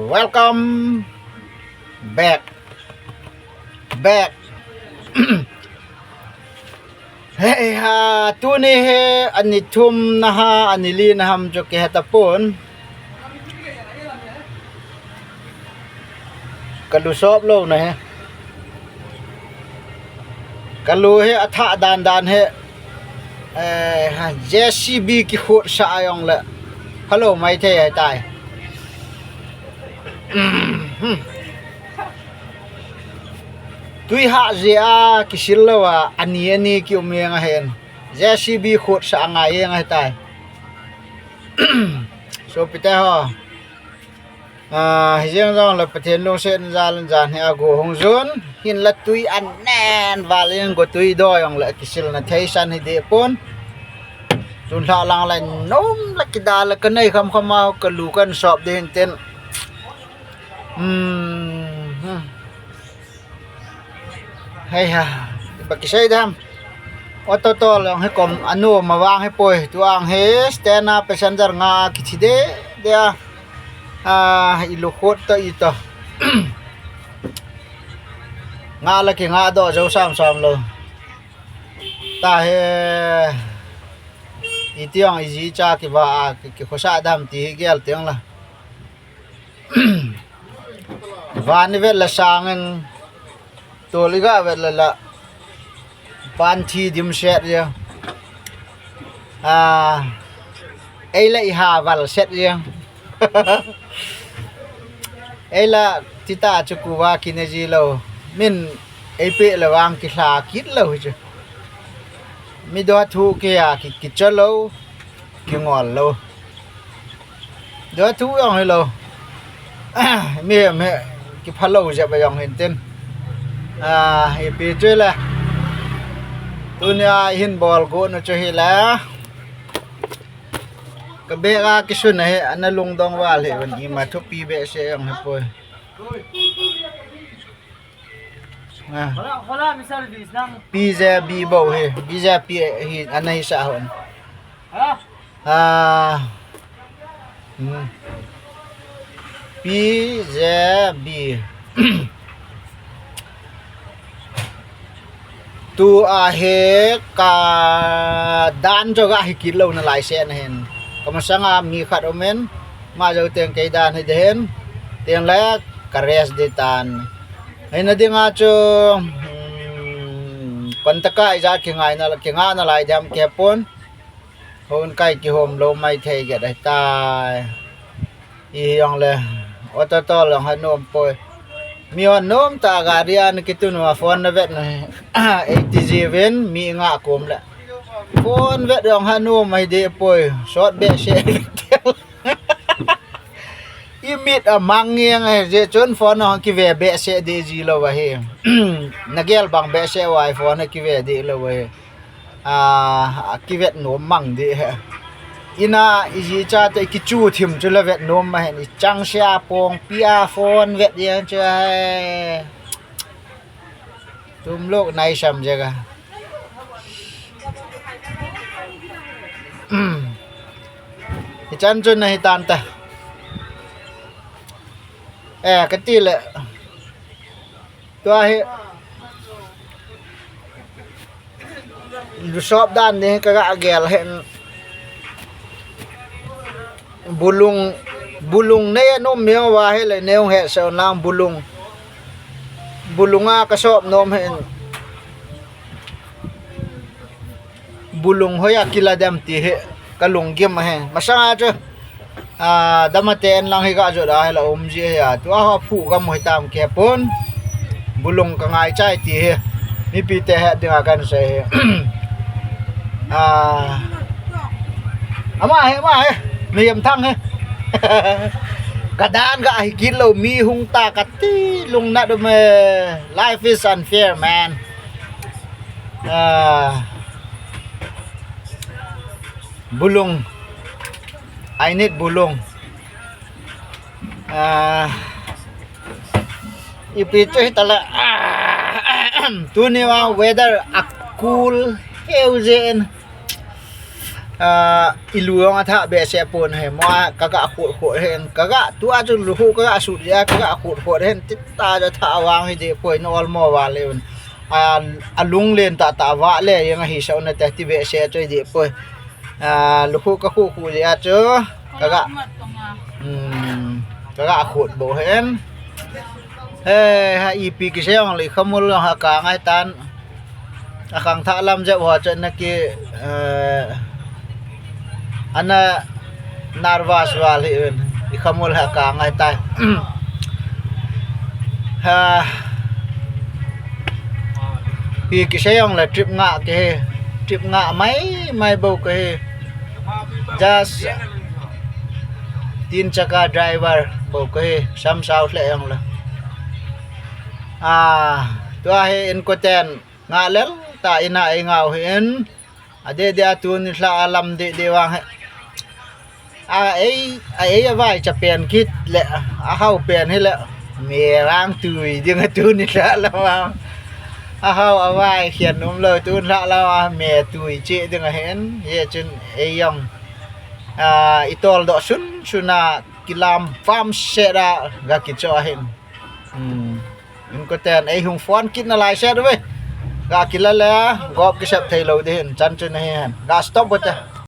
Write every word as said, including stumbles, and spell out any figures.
Welcome back. Back. Hei ha, tuni hi ani thum na ham, ani li na ham chu kihe tapon. Ka lu sop lou na hi. Ka lu hi athah dan dan hi. Eh, ha, J C B kikhut sah a jong le. Hello, mai thei ahi tai. Tui hah jeh a kisil lou a, ani ani kium jeng ahin. J C B khut sah a ngai jeng ahi tai. Sopite ho. Ah, hijeng jong le Pathen lungset in jal in jan hi a go hung jun. Hinla tui an nen val in go tui do jong le kisil na thei san hi deh pon. Tun lha lang la nom la kida la ka nei kham kham a ka lu kan sop deh hin tin. Hmm, hmm. Hei ha, ba kisei dam. Auto tol jong hi kom anu ma vang hi poi. Tu ang hi stand a passenger nga kithi deh deh a. Ah, i lu khut to i to. Nga la ki nga do jo sam sam lou. Ta hi i tiang i ji cha ki va a ki, ki khosa dam ti hi gel tiang la. Van i vet la sang in, tol i ga vet la la. Pan thi dim set ya. Ah, ei la i ha val set ya. Ei la tita chu ku va ki ne ji lou. Min ei pe la vang ki hla kit lou hi chu. Mi do thu ki a ki, ki cho lou. Kingol lou. Dua thu jong hilou. Mi, mi, kiphalou jep a jong hin tin. Ah, ipi chu le. Tunia hin bol go nu chu hi le. Ka bag a kisun ahi, ana lungdong val hi, van ima thupi behseh jong hi poi. Ah. Hola, hola, mi service nang. P J B bou hi, P J P hi, ana hi sa hon. Hola. Ah. Hmm. P J B. Tu ahi ka dan jo ga hi kit lou na lai se na hin. Ka masanga mi khat um in, ma jo teng kei dan hi de hin. Teng le ka rest de tan. Hina dinga chu, hmm, kontaka ija kingai na, kinga na lai diam ke pon. Hon kai kihom lou mai thei get ahi tai. I jong le, auto tol jong ha nom poi. Mi hon nom ta gari a na kitun uva phone na vet na. Eighty G ven, mi nga kom le. Phone vet jong ha nom ahi de poi. Sot behseh. I mit a mang nge nge, je chun phone hong kive behseh deh ji lou ahi. Na gel bang behseh uva phone kive deh lou ahi. Ah, kivet nom mang deh he. Ina i ji cha te kichu thim chu la vet nom ma hen, i chang sia pong pia phone vet yang chu he. Tum lok nai sam je ga. Hichan chun na hi tan ta. Eh, ka ti le. Tua hi. Lusop dan ni ka ga gel hen. Bulung, bulung nei a nom mi va he le neu he se lang bulung. Bulung a ka sop nom hen. Bulung hoi a kila dem ti he ka lunggim he. Masanga chu. Ah, dama te en lang hi ga jo da he la um ji he a. Tua ha phu ga mo hi tam ke pon. Bulung ka ngai chai ti he. Mipi te he ding a kan se he. Ah. Ama he, ama he. Mi yam thang he. Ka dan ga hi kit lou mi hung ta ka ti lung na dum e. Life is unfair, man. Ah. Bulung. I need bulung. Ah, ipi chu hi tala. Ah, tuni wa weather a cool. Heu jen. Ah, ilu jong athah behseh pon ahi, mo a kaga khut khut hin, kaga tua chu lukhuh kaga sut jeh a kaga khut khut hin, tita ja thah vang hi deh poi, na olmo val un. Ah, alung len tah tah vah le jeng ahi sa un ate ti behseh chu deh poi. Ah, lukhuh kakhu khu jeh a chu kaga, um, kaga khut bou hin. He, ha ipi kisei jongle ikhamul jong ha ka ngai tan. Akhangthah lam jep ho chu ana ki, eh, ana nervous val hi un. Ikhamul ha ka ngai tai. Ha, ipi kisei jongle trip ngah kahi, trip ngah mai mai bou kahi. Just tin chakka driver bou kahi, sam sao lheh jongle. Ah, tua hi inkoten ngah lel tah in a eingah u hin. Adeh deh a tuni lhah a lam deh deh vang hi. A ei, a ei avai cha pen kit le, ahao pen hile, me vang tui ding a tuni lhah lam a. Ahao avai khen umlou tuni lhah lam a, me tui cheh ding ahin, hijeh chun ei jong, ah, itoldoh sun sun a kilam pam set a ga kichoh ahin. Hmm. Inkoten ei hung phone kit nalai set uve. Ga kila le, gop kisep theilou ding hin, chan chun ahi hen. Ga stop uve te.